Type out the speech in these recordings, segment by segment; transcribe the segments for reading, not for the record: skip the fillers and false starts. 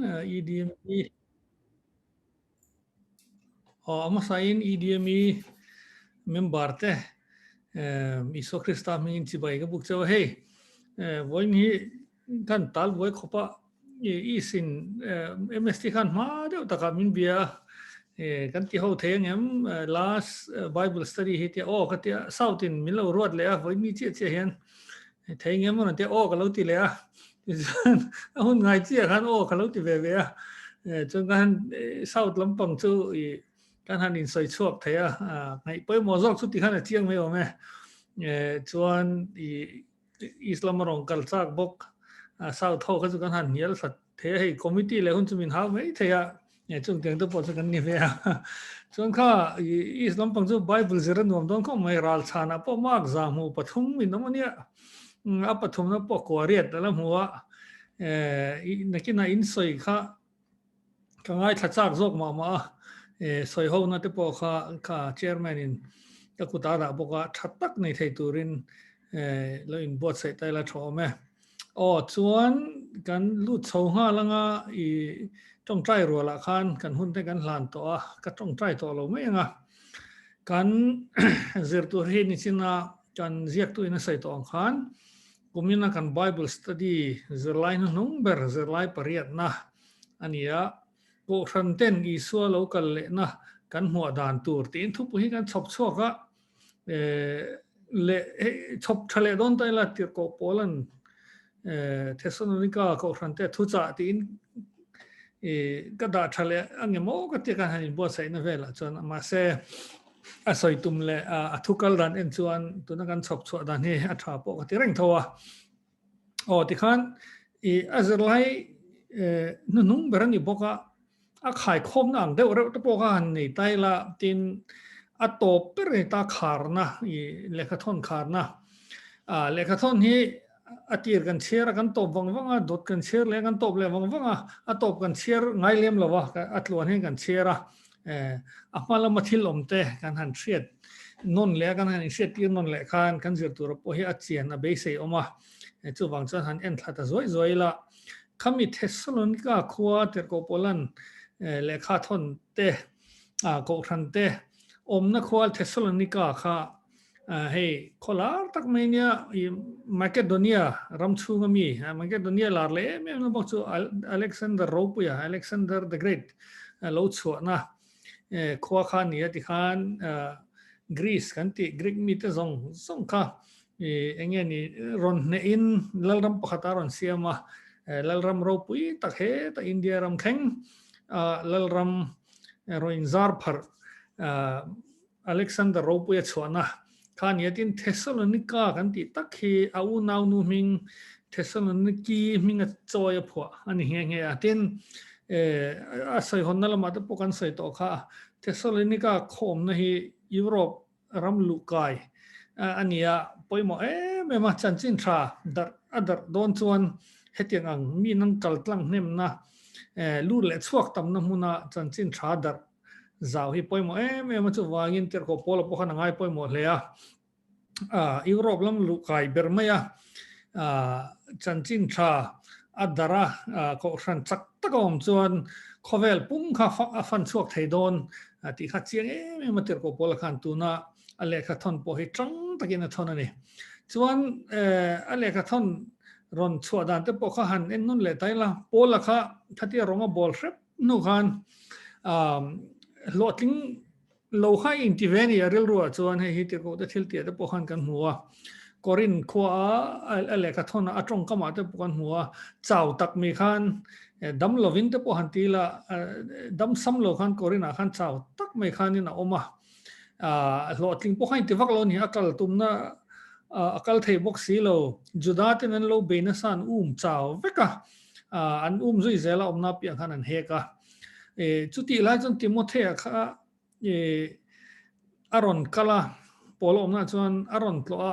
EDME Aw a hmasain EDME member te Isua Krista hmingin chibai ka buk cheu a hei. Vawiin hi kan tal buai khawp a East in MST khan hma deuh takah min bia a kan ti ho thei angem last Bible study hi tia aw ka tia South in min lo ruat leh a vawiin mi chiah chiah hian thei ngem a rawn tia aw ka lo ti leh a tichuan a hun ngai chiah khan aw ka lo ti ve ve a chuan ka han south lampang chu i kan han insawi chhuak thei a ngaih pawimawh zawk chu ti khan a chiang mai awm e chuan i east lama rawn kal chak bawk south ho kha chu kan han hnial thla thei a hei committee leh hun chu min hau mai thei a chung tiang te pawh chu kan ni ve a chuan kha east lampang chu bible zir a nuam dawn khawp mai ral chhanah pawh mark za hmu pathum in awm a nia a pathumna pawh kua riat a la hmu a nakinah in sawi kha ka ngaithla chak zawk mah mah a sawi ho na te pawh kha kha chairman in ka kut a dah bawk a tha tak nei thei turin lo inbuatsaih ta ila tha awm e. Aw chuan kan lut chho nghal anga i tawngtai rualah khan kan hun te kan hlan tawh a, ka tawngtai tawh lo mai anga kan zir tur hi nichina kan ziaktu in a sawi tawh ang khan kumina kan Bible study zirlai hnuhnung ber zirlai pariatna a ni a, Kohhran ten Isua lo kal lehna kan hmuah dan tur tiin thupui hi kan chhawp chhuak a. leh chhawp tha leh dawn ta ila tirhkoh Paula'n Thessalonica kohhran te thuchah tiin ka dah tha leh a nge maw ka tia khan han inbuatsaihna velah chuan mahse a sawi tum leh a thu kal dan en chuan tuna kan chhawp chhuah dan hi a tha pawh ka ti reng tho a. Aw tikhan i a zirlai hnuhnung ber a ni bawk a, a khaikhawmna ang deuh reuh te pawh kha han nei ta ila tin a tawp ber a ni ta kharna i lehkhathawn kharna. Ah lehkhathawn hi a tir kan chhiar a kan tawp vang vang a, dawt kan chhiar leh a kan tawp leh vang vang a, a tawp kan chhiar ngai lem lo a, a tluan hian kan chhiar a. A hma lama thil awm te kan han hriat nawn leh a, kan han inhriat tir nawn leh khan kan zir tura pawh hi a chian a beisei awm a. Chuvang chuan han en thla ta zuai zuai ila, khami Thessalonika khua Tirhkoh Paula'n lehkha thawn te, Kohhran te awmna khua Thessalonika kha Hei khaw lar tak mai nia i Makedonia ram chhunga mi Makedonia lar leh em em na bawk chu Alexander Ropuia Alexander the Great lo chhuahna khua kha a ni a tikhan Greece kan tih Greek mite zawng zawng kha eng nge ni rawn hnehin lalram pakhat a rawn siam a lalram ropui tak heta India ram thleng lalram rawn inzar pharh Alexander Ropuia chhuahna kha nia tin Thessalonica kan tih tak hi a unaunu hming Thessaloniki hminga chawi a phuah a ni nghe nghe a. Tin, a sawihawnna lamah te pawh kan sawi tawh kha Thessalonica khawmna hi Europe ram luhkai a ni a, pawimawh em em a, chanchin tha darh a darh dawn chuan hetiang ang mi nang kal tlang hnemna lut leh chhuak tamna hmuna chanchin tha darh Zau hi pawimawh em em a, chuvangin Tirhkoh Paula pawh khan a ngai pawimawh hle a. Europe lam luh kai ber mai a, chanchin tha a darh a, kohhran chak tak a awm chuan khawvel pum kha a fan chhuak thei dawn tih kha chiang em em a Tirhkoh Paula khan tuna a lehkha thawn pawh hi tang takin a thawn a ni. Chuan a lehkha thawn rawn chhuah dan te pawh kha han en nawn leh ta ila, Paula kha khatia rawng a bawl hrep hnu khan hlawhtling lo kha i inti ve a ni a rilru ah chuan hei hi tirhkoh te thil tih ah te pawh khan kan hmu a, Korin khua a a lehkha thawn a a tawngkam ah te pawh kan hmu a, chau tak mai khan dam lovin te pawh han ti ila dam sam lo khan Korin ah khan chau tak mai khanin a awm a. Hlawhtling pawh kha inti vak lo a ni, a kal tumna a kal thei bawk si lo. Juda ten an lo bei nasa an um chau vek a, an um zui zel a awmna piah khan an hek a. Chutih lai chuan Timothea kha a rawn kal a, Paul a awmnaah chuan a rawn tlawh a,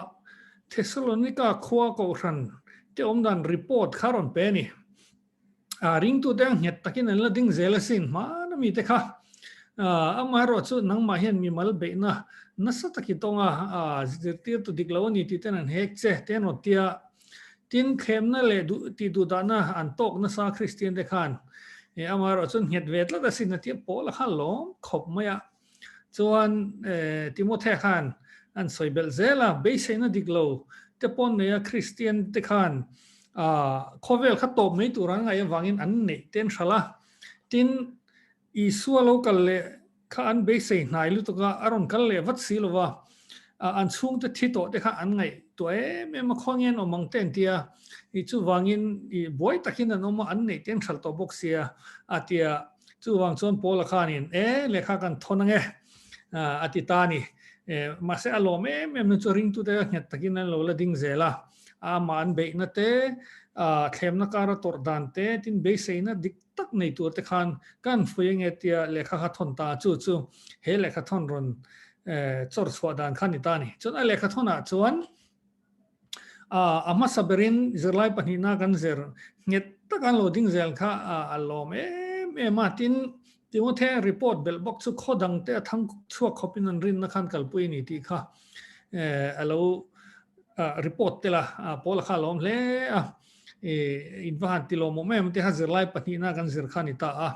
Thessalonika khua kohhran te awmdan report kha a rawn pe a ni. A ringtute a nghet takin an la ding zel asin hmana mite kha. Amaherawh chu nangmah hian mimal beihna nasa tak i tawng a, zirtirtu dik lo a ni tih ten an hek che te an rawn ti a. Tin, thlemna leh tih duhdahna an tawk nasa Kristian te khan. Amaherawh chuan nghet ve tlat asin a tia Paula kha lawm khawp mai a. Chuan Timothea khan an sawi belh zel a, beiseina dik lo te pawn nei a Kristian te khan khawvel kha tawp mai tur an ngaih avangin an neih te an hralh a. Tin, Isua lo kal leh kha an beisei hnai lutuk a, a rawn kal leh vat si lo va, an chhungte thi tawh te kha an ngaihtuah em em a, khawnge an awm ang te an ti a, i chuvangin i buai takin an awm a, an neih te an hralh tawh bawk sia a ti a, chuvang chuan Paula khanin e lehkha kan thawn ange a ti ta a ni. Mahse a lawm em em na chu ringtute kha nghet takin an lo la ding zel a, amah an beihna te, thlemna kara tawrh dan te, tin beiseina dik tak nei tur te khan kan fui ange tia lehkha kha thawn ta chu chu he lehkha thawn rawn chawr chhuah dan kha ni ta ni. Chuan a lehkha thawn ah chuan a hmasa berin zirlai pahnihna kan zir nghet tak an lo ding zel kha a lawm em em a. Tin, Timothea report belh bawk chu khaw dang te a thang chhuak khawpin an rinna khan kalpui a ni tih kha a lo report tel a, Paula kha a lawm hle a. In va han ti lawmawm em te kha zirlai pahnihna kan zir kha a ni ta a.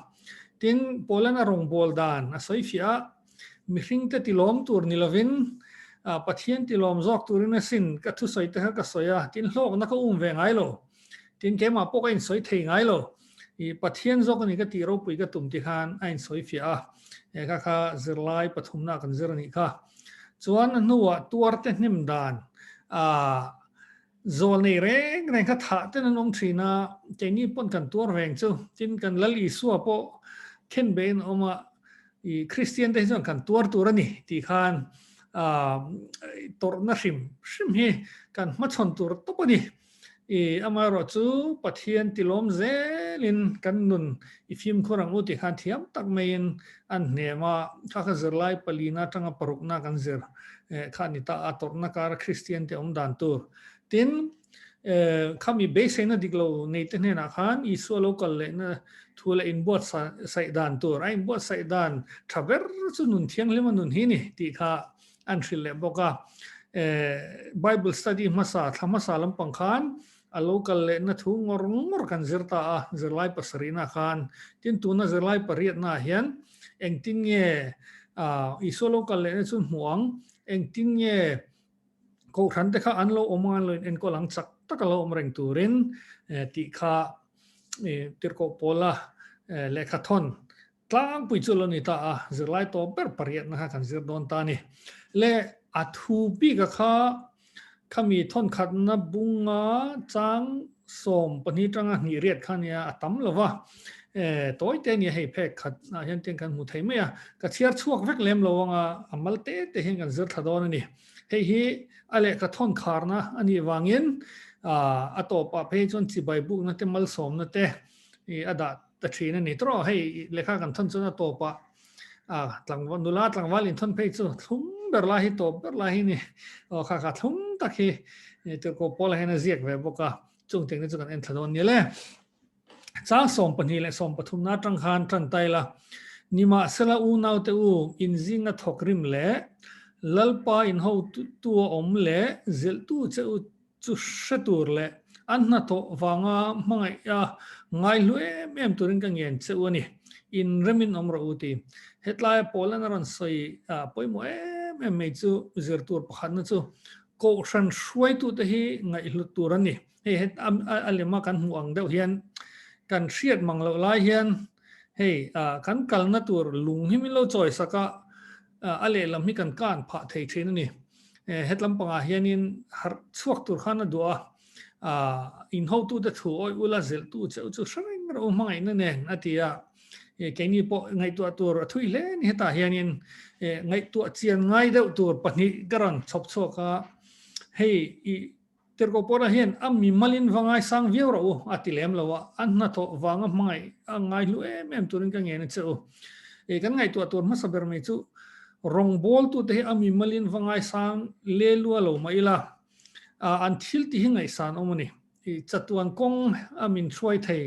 Tin, Paulan a rawngbâwl dan a sawi fiah a, mihringte ti lawm tur ni lovin Pathian ti lawm zawk turin asin ka thusawi te kha ka sawi a, tin hlawkna ka um ve ngai lo. Tin, keimah pawh ka insawi thei ngai lo. I Pathian zawk a ni ka tih ropui ka tum ti khan a insawi fiah a, he kha kha zirlai pathumna kan zir a nih kha. Chuan a hnuah tuarte hnem dan ah Zawl nei reng reng kha thah ten an awm thin a, keini pawn kan tuar veng chu. Tin, kan Lal Isua pawh khen bein a awm a, i Kristian te hi chuan kan tuar tur a ni tih khan tawrhna hrim hrim hi kan hmachhawn tur tawp a ni. I amaherawh chu Pathian tilawm zelin kan nun i fimkhur ang u tih khan thiam tak maiin an hnem a, kha kha zirlai palina atanga parukna kan zir kha a ni ta a, tawrhna kara Kristian te awm dan tur. Tin, khami beiseina dik lo nei te hnenah khan Isua lo kal lehna thu leh inbuatsaih dan tur, a inbuatsaih dan tha ber chu nun thianghlima nun hi ni tih kha an hrilh leh bawk a. Bible study hmasa, thla hmasa lampang khan a lo kal lehna thu ngawr ngawr kan zir ta a, zirlai pasarihna khan. Tin, tuna zirlai pariatnaah hian engtin nge Isua lo kal lehna chu hmuh ang, engtin nge Kohhran te kha an lo awm ang, an lo inenkawl ang chak taka lo awm reng turin tih kha Tirhkoh Paula lehkha thawn Tlangpui chu lo ni ta a, zirlai tawp ber pariatna kha kan zir dawn ta a ni. Le a thu bika kha khami thawnkhatna bunga chang 12 tanga hnih riat kha nia a tam lo va, e tawi te nia hei phek khat ah hian tiang kan hmu thei mai a, ka chhiar chhuak vek lem lo anga a mal te te hian kan zir thla dawn a ni. Hei hi a lehkha thawn kharna a nih vangin a tawpah phei chuan chibai bukna te malsawmna te a dah ta thin a ni. Tawh hei lehkha kan thawn chuan a tawpah tlangval nula tlangval inthawn phei chu thlum ber lai hi tawp ber lai hi ni. Aw kha kha thlum tak hi Tirhkoh Paula hian a ziak ve bawk a, chung tengte chu kan en thla dawn ni le. Chang 12 leh 13 na atang khan tan tai la. Nimahsela unaute u inzinga thawk rim leh Lalpa inhotu a awm leh zilhtu che u chu hre tur leh an hnathawh vanga hmangaih a ngaihlu em em turin ka ngen che u a ni. Inremin awm rawh u ti. Hetlaia Paulan a rawn sawi pawimawh em em mai chu zir tur pakhatna chu Kohhran hruaitute hi ngaihhlut tur a ni. Hei het a lema kan hmuh ang deuh hian kan hriat mang loh lai hian hei kan kalna tur lung hi min lo chawi sak a, a lehlam hi kan kan phah thei thin a ni. Het lampangah hianin harh chhuak tur khan a duh a, in hotute thu awih ula zilhtu cheu chu hre reng rawh u hmangaihna nen a ti a. Keini pawh ngaihtuah tur a thui hle ni hetah hianin ngaihtuah chian ngai deuh tur pahnih ka rawn chhawp chhuak a, hei i Tirhkoh Paula hian a mimalin va ngaisang viau rawh u a ti lem lo a, a hnathawh vanga hmangaih a ngaihlu em em turin ka ngen a che u. Kan ngaihtuah tur hmasa ber mai chu rawngbawltute hi a mimalin va ngaisang le lua lo mah ila, an thil tih hi ngaihsan awm a ni. Chatuan kawng a min hruai thei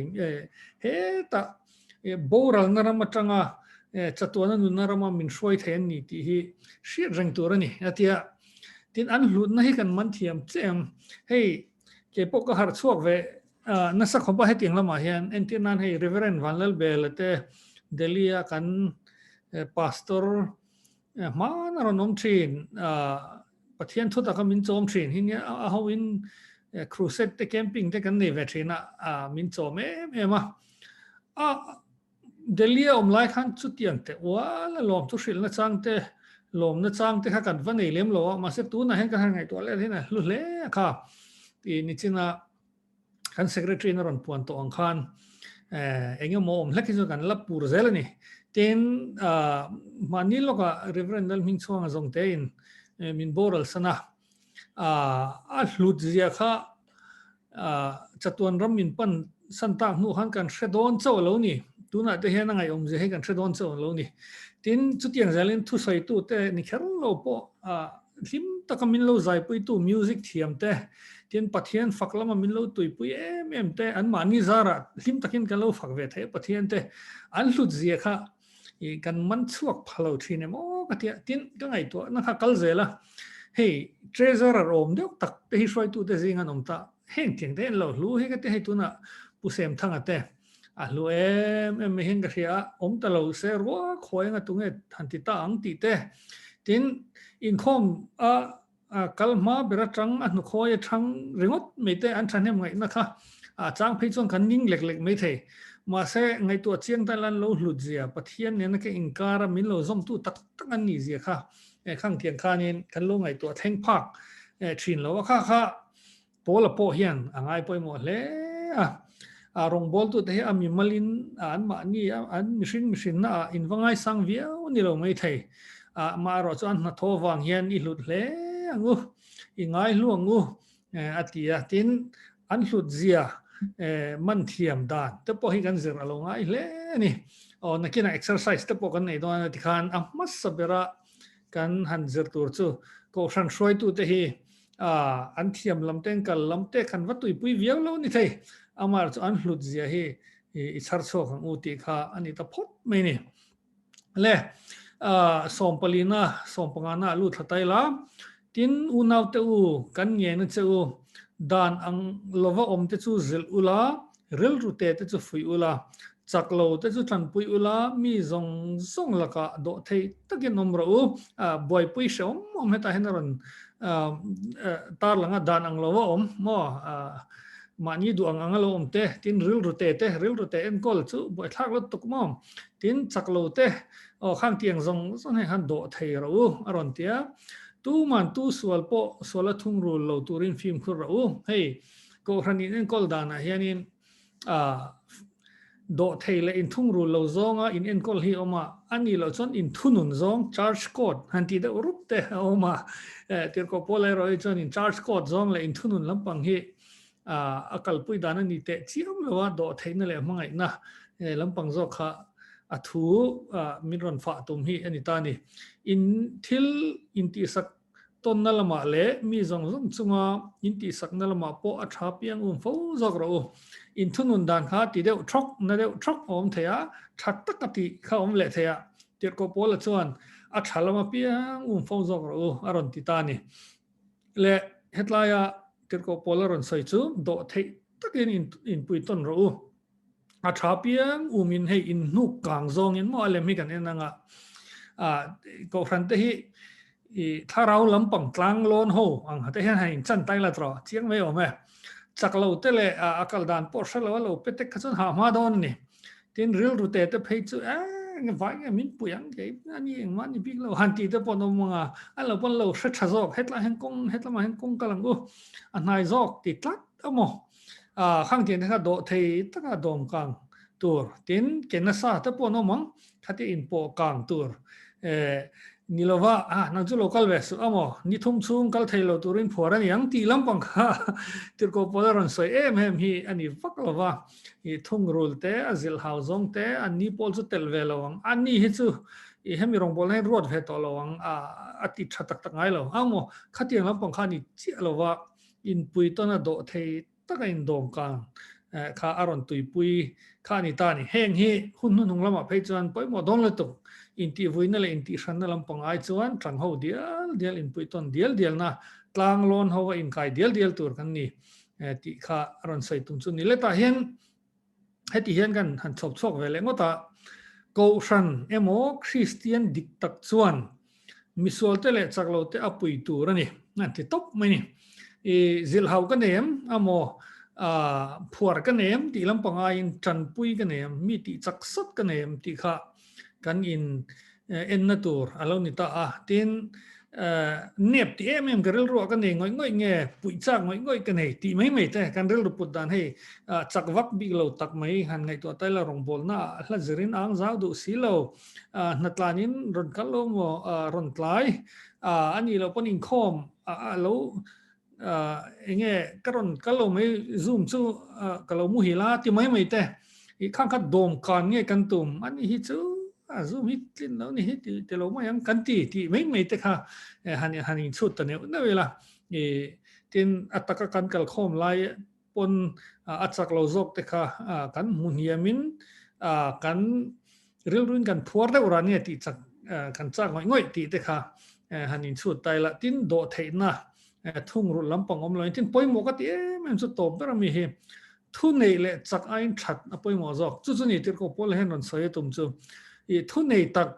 hetah boralna ram atanga chatuana nunna rama min hruai thei an ni tih hi hriat reng tur a ni a tia. Tin, an hlutna hi kan man thiam che ang. Hei, kei pawh ka harh chhuak ve nasa khawp a hetiang lamah hian entir nan hei Reverend Vanlalbela te Delhi a kan pastor hman a rawn awm thin Pathian thu taka min chawm thin hi nia a hoin crusade te camping te kan nei ve thin a min chawm em em a a Delhi a awm lai khan chutiang teh ual a lawm thu hrilhna chang te lawmna chang te kha kan va nei lem lo a mahse tunah hian ka han ngaihtuah leh hian a hlu hle a kha tih nichina kan secretary in a rawn puan tawh ang khan eng emaw awm hlek hi chu kan la pur zel a ni. Tin, mahni lawkah Reverend Lalhmingchhuanga zawng te in min boral san a, a hlut zia kha chatuan ram min pan san tak hnu khan kan hre dawn chauh a lo ni. Tunah te hian a ngaihawm zia hi kan hre dawn chauh a lo ni. Tin, chutiang zelin thusawitu te ni kher lo pawh Hlim taka min lo zaipuitu music thiam te, tin Pathian fak lama min lo tuipui em em te, anmahni zarah hlim takin kan lo fak ve thei a Pathian te an hlut zia kha i kan man chhuak pha lo thin em aw ka ti a, tin ka ngaihtuahna kha kal zel a, hei treasurer awm deuh tak te hi hruaitute zing an awm ta, heng tiang te an lo hlu hi ka ti hei tunah Pu Semthanga te A hlu em em mai hian ka hria a, awm ta lo se ruak huai anga tunge han ti ta ang tih te. Tin, inkhawm a kal hma ber atang a hnukhawi atang ringawt mai te an thahnem ngaihna kha a chang phei chuan kan ning lek lek mai thei. Mahse, ngaihtuah chiang tan lan lo hlut zia, Pathian nena ka inkar a min lo zawmtu tak tak an nih zia kha khang tiang khanin kan lo ngaihtuah thleng phak thin lo a kha kha. Paula pawh hian a ngai pawimawh hle a, a rawngbawltute hi a mimalin anmahni an mihring mihrinna ah in va ngaisang viau ni lo mai thei. Amaherawh chu an hnathawh vang hian i hlut hle ang u, i ngai hlu ang u a ti a. Tin, an hlut zia man thiam dan te pawh hi kan zir a lo ngai hle a ni. Aw nakinah exercise te pawh kan nei dawn a tikhan a hmasa bera kan han zir tur chu Kohhran hruaitute hi A, an thiam lam te, an kal lam te khan va tuipui viau lo ni thei. Amah chu an hlut zia hi i chhar chhuak ang u tih kha a ni ta phawt mai ni. Le, a, sawmpalina, sawmpangana a lut thla tai la. Tin, unaute u, kan ngen a che u, dan ang lova awm te chu zilh ula, Rilru te te chu fuih ula, chak lo te chu tanpui ula, mi zawng zawng lakah dawh theih takin awm rawh u. Buaipui hrehawm awm hetah hian a rawn tarlang a, dan ang lo a awm maw? Mahni duh ang ang a lo awm te, tin rilru te te, rilru te enkawl chu buaithlak lutuk maw? Tin chak lo te, aw khang tiang zawng zawng hei khan dawh thei rawh u a rawn ti a. Tuman tu sual pawh sual a thungrul lo turin fimkhur rawh u. Hei. Kohhran in enkawl danah hianin dawh thei leh inthungrul lo zawnga in enkawl hi a awm a, a nih loh chuan inthunun zawng, church code, han tih deuh rup te a awm a. Tirhkoh Paula erawh hi chuan in church code zawng leh inthunun lampang hi a kalpui dan a ni teh chiam lo a, dawh theihna leh hmangaihna lampang zawk kha a thu min rawn fah tum hi a ni ta a ni. In thil intihsak Tawnna lamah leh mi zawng zawng chunga in tihsakna lamah pawh a tha piang um fo zawk rawh u. In thunun dan kha ti deuh thawk, na deuh thawk a awm thei a, tha taka tih kha a awm leh thei a. Tirhkoh Paula chuan a tha lama piang um fo zawk rawh u a rawn ti ta a ni. Le hetlaia Tirhkoh Paula rawn sawi chu dawh theih takin inpuitawn rawh u. A tha piang umin hei in hnuk kang zawngin maw a lem hi kan en anga a kohhran te hi i thlarau lampang tlang lawn ho ang te hian han in chan tai la tawh chiang mai awm e chak lo te leh a kal dan pawh hre lo a lo pe tek kha chuan hah hma dawn a ni tin rilru te te phei chu eng vai nge min pui ang kei ani engmah ni bik lo han tih te pawh an awm anga an lo pawn lo hre tha zawk hetlai hian kawng hetlamah hian kawng kal ang u a hnai zawk ti tlat a maw. A khang tiang te kha dawh thei taka dawm kang tur tin ke nasa te pawh an awm ang khatia inpawh kang tur eh ni lova a nang chu lo kal ve suh amaw ni thum chhung kal thei lo turin phuar a ni ang tih lampang kha tirhkoh pawl a rawn sawi em em hi a ni vak lova i thungrul te a zilh hau zawng te an ni pawl chu telh ve lo ang a ni hi chu i hemi rawngbawlna hian ruat ve tawh lo ang a a ti tha tak tak ngai lo amaw khatiang lampang kha a ni chiah lova Inpui tawna dawh thei taka indawmkang kha a rawn tuipui kha a ni ta a ni. Heng hi hun hnuhnung lamah phei chuan pawimawh dawn lutuk intihvuina leh intihhranna lampang ai chuan tang ho dial dial, inpui tawn dial dialna, tlang lawn ho a inkai dial dial tur kan ni. Tih kha a rawn sawi tum chu ni. Letah hian heti hian kan han chhawp chhuak ve leh ngawt a, Kohhran emaw Kristian dik tak chuan misualte leh chak lote a pui tur a ni, an ti tawp mai ni. I zilhhau ka nei em amaw phuar ka nei em tih lampang aiin tanpui ka nei em, mi tih chak sat ka nei em tih kha kan in enna tur a lo ni ta a. Tin, nep ti em em ka rilruah ka nei ngawih ngawih nge, puih chak ngawih ngawih ka nei tih mai mai te kan rilru put dan hei chak vak bik lo tak mai han ngaihtuah ta ila rawngbawlna ah hla zirin ang zau duh si lo, hnatlanin rawn kal lo maw rawn tlai a nih loh pawn inkhawm a lo enge ka rawn kal lo mai zoom chu ka lo muhil a ti mai mai te i khang kha dawm kan nge kan tum a ni hi chu a zoom hi tlin lo ni hi ti ti lo mai ang kan ti tih mai mai te kha han han in chhut ta neuh neuh ila i tin a taka kan kal khawm lai pawn a chak lo zawk te kha kan hmu hniamin kan rilruin kan phuar deuh ran nge tih chak kan chak ngawih ngawih tih te kha han inchhut ta ila tin dawh theihna thungrulh lampang awm loin tin pawimawh ka ti em em chu tawp ber ami hi thu neih leh chak aiin that a pawimawh zawk chu chu ni tirhkoh pawl hian rawn sawi a tum chu i thu nei tak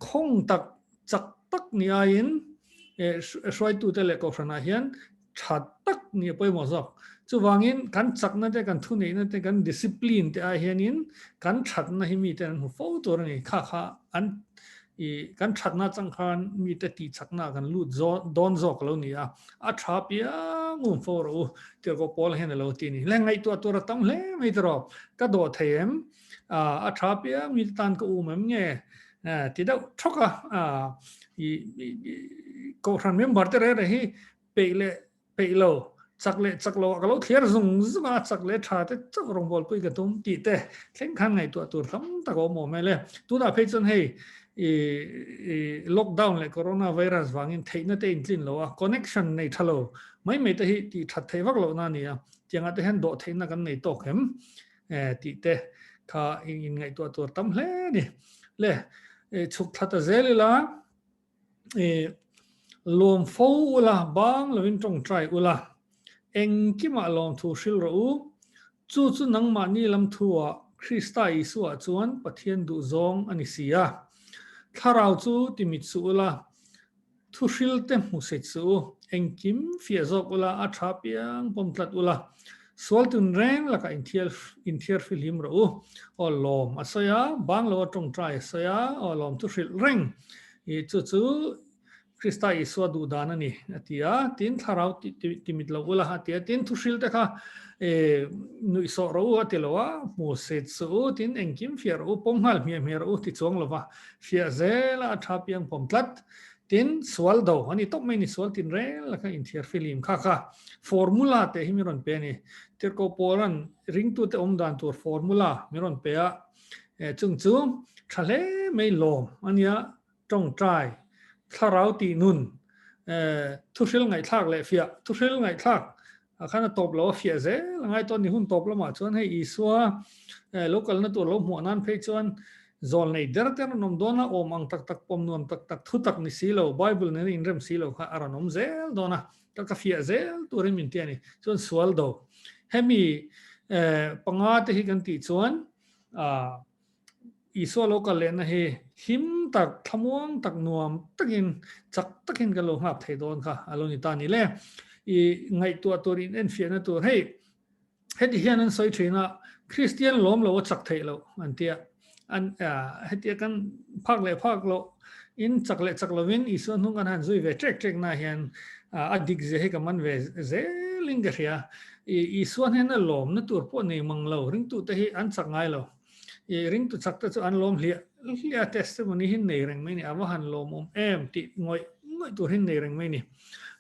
khawng tak chak tak ni aiin hruaitute leh kohhranah hian tha tak ni a pawimawh zawk. Chuvangin kan chakna te, kan thuneihna te, kan discipline te ai hianin kan thatna hi mite an hmu fo tur a ni. Kha kha an i kan thatna atang khan mite tihchakna kan lut dawn zawk a lo ni a, a tha piang um fo rawh u tirhkoh pawl hian a lo ti a ni. Le ngaihtuah tur a tam hle mai tawh ka dawh thei em? A tha piang mite tan ka um em nge? Ti deuh thawk a i kohhran member te reng reng hi peih leh peih lo, chak leh chak lo ah ka lo thliar zung zung a, chak leh tha te chauh rawngbawlpui ka tum tih te thleng khan ngaihtuah tur tam tak a awm awm e le. Tunah phei chuan hei i lockdown leh corona virus vangin theihna te intlin lo a, connection nei tha lo mai mai te hi tih that theih vak lohna a ni a, tiangah te hian dawh theihna kan nei tawk em tih te kha in ngaihtuah tur tam hle a ni. Le chhuk thla ta zel ila. I lawm fo ula, bang lovin tawngtai ula, engkimah lawmthu hrilh rawh u. Chu chu nangmahni lam thuah Krista Isuaah chuan Pathian duhzawng a ni si a. Thlarau chu timit suh ula, thuhrilte hmu set suh u, engkim fiah zawk ula, a tha piang pawm tlat ula, sual tun reng lakah inthiar fihlim rawh u. Aw lawm a sawi a, bang loa tawngtai a sawi a, aw lawmthu hrilh reng. I chu chu Krista Isua duh dan a ni, a ti a. Tin, thlarau ti mit lo ula, a ti a. Tin, thuhril te kha nuihsawh rawh u, a ti lo a, hmu set suh u, tin, engkim fiah rawh u, pawm nghal hmiah hmiah rawh u, ti chuang lo va, fiah zela a tha piang pawm tlat. Tin, sual do a ni tawp mai ni, sual tin rel a kha inthiar filim kha kha formula teh hi min rawn pe a ni. Tirhkoh Paula'n ringtute awm dan tur formula min rawn pe a. Chung chu tha hle mai lawm a nia, tawngtai, thlarau tih nun, thuhril ngaihthlak leh fiah, thuhril ngaihthlak ah khan a tawp lo a fiah zel a ngai tawh a ni. Hun tawp lamah chuan hei Isua lo kalna tur lo hmuah nan phei chuan zawl nei der te an rawn awm dawn a, awm ang tak tak, pawm nuam tak tak, thu tak ni si lo, Bible nena inrem si lo kha a rawn awm zel dawn a. Ka ka fiah zel turin min ti a ni. Chuan sual do. Hemi panga te hi kan tih chuan Isua lo kal lehna hi him tak, thlamuang tak, nuam takin, chak takin kan lo nghak thei dawn kha a lo ni ta ni le. I ngaihtuah tur, in enfiahna tur hei Heti hian an sawi thin a, Kristian lawm lo a chak theih loh an ti a. An hetia kan phak leh phak loh in chak leh chak lovin Isua hnung kan han zui ve ṭek ṭek na hian a dik zia hi ka man ve zelin ka hria. Isua hnena lawmna tur pawh nei mang lo ringtute hi an chak ngai lo. I ringtu chak te chu an lawm hliah hliah a, testimony hi nei reng mai ni, a va han lawmawm em tih ngawih ngawih tur hi nei reng mai ni.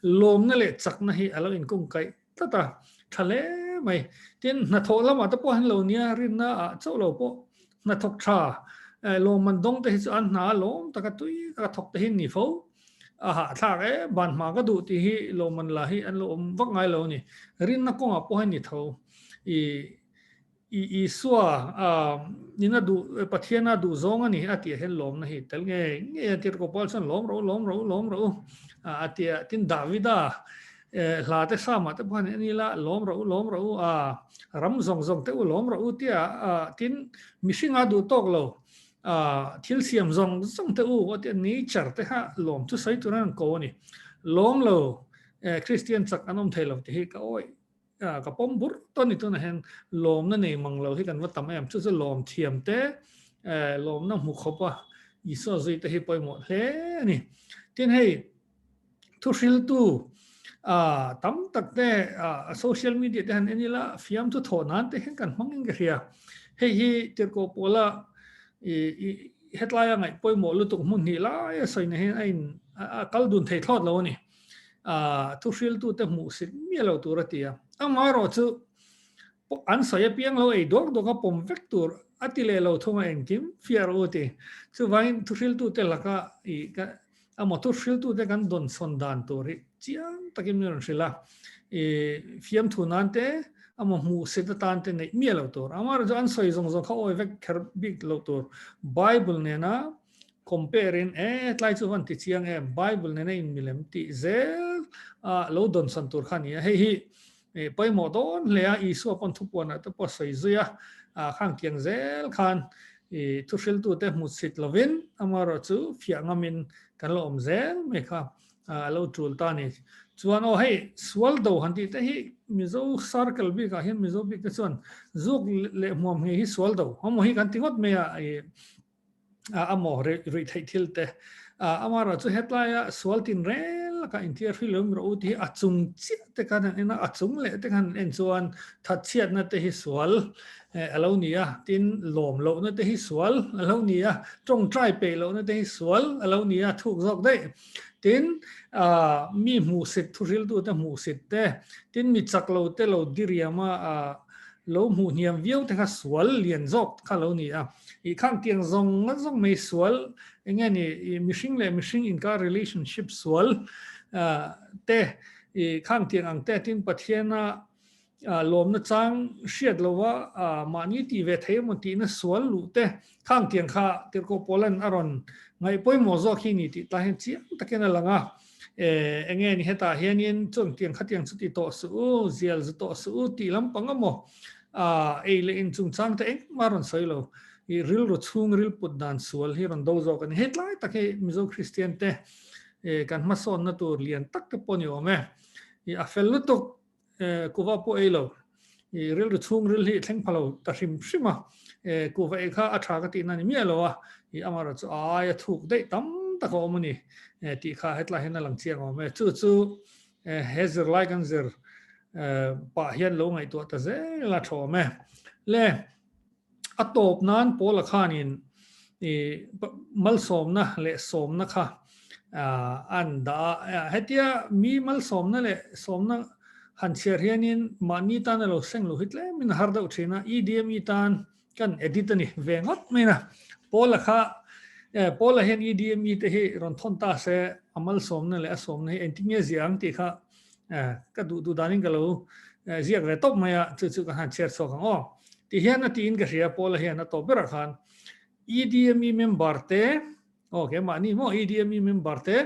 Lawmna leh chakna hi a lo inkungkaih tlat a, tha hle mai. Tin, hnathawh lamah te pawh an lo nia, rinna ah chauh lo pawh hnathawk tha lawmman dawng te hi chu an hna a lawm taka tui taka thawk te hi an ni fo. A hahthlak e, ban hma ka duh tih hi lawmman la hi an lo awm vak ngai lo a ni. Rinna kawngah pawh hi a ni tho. I I Isua in a duh, Pathian a duh zawng a ni a tih ah hian lawmna hi tel ngei ngei a, Tirhkoh Paul chuan lawm rawh u, lawm rawh u, lawm rawh u a ti a. Tin, Davida Hla te Psalm ah te pawh hian en ila, lawm rawh u, lawm rawh u, a ram zawng zawng te u lawm rawh u tia tin mihringa duh tawk lo thil siam zawng zawng te u aw tia nature te kha lawm chu sawi tur an ko a ni. Lawm lo Kristian chak an awm thei lo tih hi ka awih ka pawm bur tawh a ni tunah hian lawmna nei mang lo hi kan va tam em chu chu lawm thiam te lawmna hmu khawp a Isua zui te hi pawimawh hle a ni. Tin hei Thuhriltu tam tak te social media te han en ila fiamthu thawh nan te hian kan hmang in ka hria. Hei hi tirhkoh pawla hetlaia ngaih pawimawh lutuk hmun hnih lai a sawina hian a in a kal dun thei thlawt lo a ni. Thuhriltu te hmuh sit miah lo tur a ti a. Amaherawhchu an sawi apiang lo ei dawk dawk a pawm vek tur a ti leh lo thung a engkim fiah rawh u ti. Chuvangin thuhriltu te laka i A motor hriltute kan dawnsawn dan tur hi chiang takin min rawn hrilh a, i fiamthu nan te, amaw hmuhsit atan te neih miah lo tur. Amaherawhchu chu an sawi zawng zawng kha awi vek kher bik lo tur. Bible nena compare in e tlai chu van ti chiang em, Bible nena in milem tih zel a lo dawnsawn tur kha a ni a. Hei hi pawimawh dawn hle a, Isua pawn thupuanah te pawh a sawi zui a, khang kiang zel khan thuhriltute hmuhsit lovin amaherawhchu fiah ngamin kan la awm zel mai kha a lo tul ta a ni. Chuan aw hei sual do han tih te hi Mizo circle bikah hian Mizo bik te chuan zuk leh hmuam ngei hi sual do amaw hi kan ti ngawt mai a, a maw ruih theih thil te amaherawh chu hetlaia sual tin rel laka inthiar hri lo rawh u tih hi a chung chiah te khan an en a, a chung leh te khan an en chuan thatchhiatna te hi sual a lo ni a, tin lawm lohna te hi sual a lo ni a, tawngtai peih lohna te hi sual a lo ni a, thuk zawk daih. Tin mi hmuhsit thuhriltute hmuhsit te, tin mi chak lo te lo diriam a lo hmuh hniam viau te kha sual lian zawk kha lo ni a. I khang tiang zawng zawng mai sual eng nge ni i mihring leh mihring inkar relationship sual te i khang tiang ang te tin Pathiana lawmna chang hriat lova mahni tih ve thei emaw tihna sual luh te khang tiang kha Tirhkoh Paulan a rawn ngaih pawimawh zawk hi ni tih tah hian chiang takin a lang a. Eng nge ni hetah hianin chuang tiang khatiang chu ti tawh suh u, zial zu tawh suh u tih lampang emaw ei leh in chungchang te engmah rawn sawi lo. I rilru chhung ril put dan sual hi rawn do zawk a ni. Hei tlai tak hi Mizo Kristian te kan hmasawnna tur lian tak te pawh ni awm e. I a fel lutuk. Kuva pawh ei lo, i rilru chhungril hi thleng pha lo ta hrim hrim a, kuva ei kha a tha ka tihna ni miah lo a, i amaherawh chu a aia thuk daih tam tak a awm a ni tih kha hetlai hian a lang chiang awm e. Chu chu he zirlai kan zir pah hian lo ngaihtuah ta zel a tha awm e. Le. A tawp nan Paula khanin i malsawmna leh sawmna kha an dah a. Hetia mi malsawmna leh sawmna han chhiar hianin mahni tan a lo seng lo hi tlemin a har deuh thin a, EDME tan kan edit a ni ve ngawt mai na. Paula kha Paula hian EDME te hi rawn thawn ta se a malsawmna leh a sawmna hi engtin nge ziah ang tih kha Ka duh duh danin ka lo ziak ve tawp mai a, chu chu ka han chhiar chhuak ang aw. Ti hian a tiin ka hria, Paula hian a tawp berah khan EDME member te, aw keimahni maw EDME member te,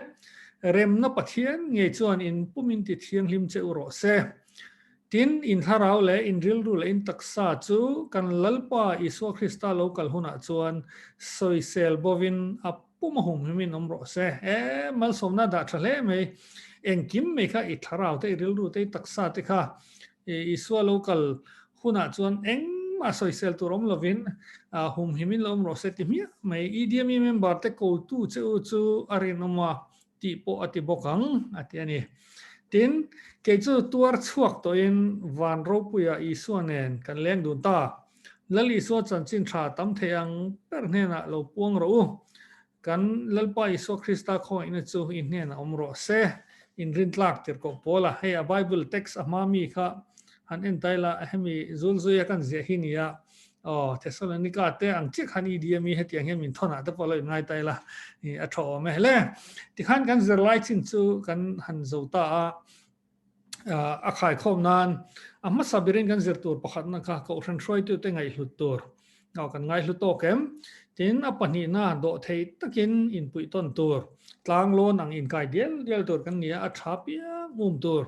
remna Pathian ngei chuan in pumin ti thianghlim che u rawh se. Tin, in thlarau leh in rilru leh in taksa chu kan Lalpa Isua Krista lo kal hunah chuan sawisel bovin a Pum a hum himin awm rawh se. E, malsawmna dah tha hle mai. Engkim mai kha i thlarau te, i rilru te, i taksa te kha Isua lo kal hunah chuan engmah sawisel tur awm lovin hum himin lo awm rawh se ti hmiah mai. EDME member te kotu che u chu a rinawm a tih pawh a ti bawk ang a ti a ni. Tin, kei chu tuar chhuak tawhin van ropuia Isua nen kan leng dun ta. Lal Isua chanchin tha tam thei ang ber hnenah lo puang rawh u. Kan Lalpa Isua Krista khawngaihna chu i hnenah awm rawh se. Inrintlak tirhkoh pawl a, hei a Bible text a hma mi kha han en ta ila, hemi zulzuia kan ziah hi nia, aw Thessalonica te ang chiah khan EDM i hetiang hian min thawnah te pawh lo inngai ta ila, a tha awm e. Hle, tikhan kan zirlai chin chu kan han zo ta a. A khaikhawm nan a hmasa berin kan zir tur pakhatna kha Kohhran hruaitute ngaihhlut tur kan ngaihlu tawk em? Tin, a pahnihna dawhthei takin inpuih tawn tur, tlanglawn ang inkai dial dial tur kan ni a, a tha piang um tur.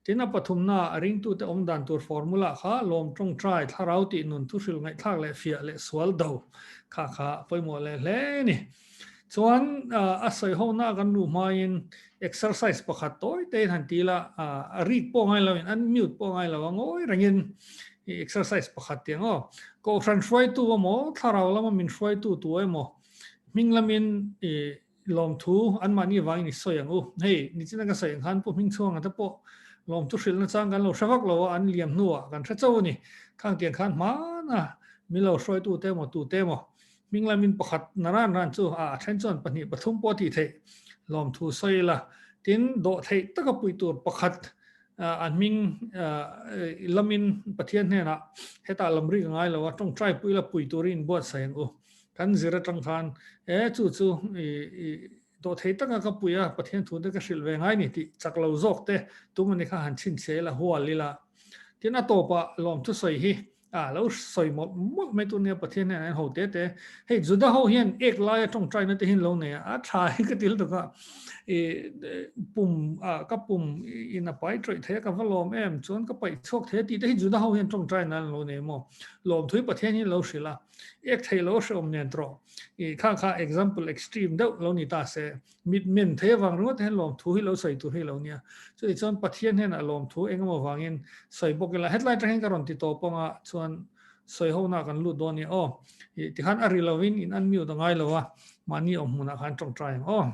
Tin, a pathumna a ringtute awm dan tur formula kha lawm tawngtai, thlarau tih nun thuhrilh ngaihthlak leh fiah leh sual do kha kha a pawimawh leh hle a ni. Chuan a sawi hona kan luh hmain exercise pakhat tawi tein han ti ila, a rik pawh ngai loin, unmute pawh ngai lo a, ngawi rengin exercise pakhat tiang aw. Kohhran hruaitu emaw, thlarau lama min hruaitu tu emaw hming lamin i lawmthu anmahni vangin i sawi ang u. Hei, nichina ka sawi ang khan Pu Hmingchhuanga te pawh lawmthu hrilhna chang kan lo hre vak lo a, an liam hnuah kan hre chauh a ni. Khang tiang khan hmana min lo hruaitu te emaw tute emaw Hming lamin pakhat na ran ran chu a then chuan pahnih pathum pawh a tih theih lawmthu sawi ila. Tin, dawh theih taka puih tur pakhat an hming lamin Pathian hnenah hetah lam rik a ngai lo a, tawngtai pui ila pui turin inbuatsaih ang u. Kan zir atang khan e chu chu dawh thei taka ka pui a, Pathian thu te ka hrilh ve ngai ni tih chak lo zawk te tum a ni kha han chhinchhiah ila, hual ila. Tin, a tawpah lawmthu sawi hi A lo sawi mawlh mawlh mai tur nia Pathian hian an ho te te. Hei Juda ho hian ek laia tawngtaina te hian lo nei a, a tha hi ka ti lutuk a. I pum a ka pum in a pai tawih thei a ka va lawm em chuan ka paih chhuak thei a tih te hi Juda ho hian tawngtaina an lo nei maw. Lawmthui Pathian hi lo hrilh a, ek thei lo hreawm nen tawh. I kha kha example extreme deuh lo ni ta se. Mit men thei avang ringawt hian lawmthu hi lo sawi tur hi lo nia. Chutih chuan Pathian hian a lawmthu eng emaw vangin sawi bawk ila. Hetlai atang hian ka rawn ti tawp ang a, chuan sawi hona kan lut dawn nia aw. Tikhan a ri lovin in unmute a ngai lo a, mahni awm hmunah khan tawngtai ang aw.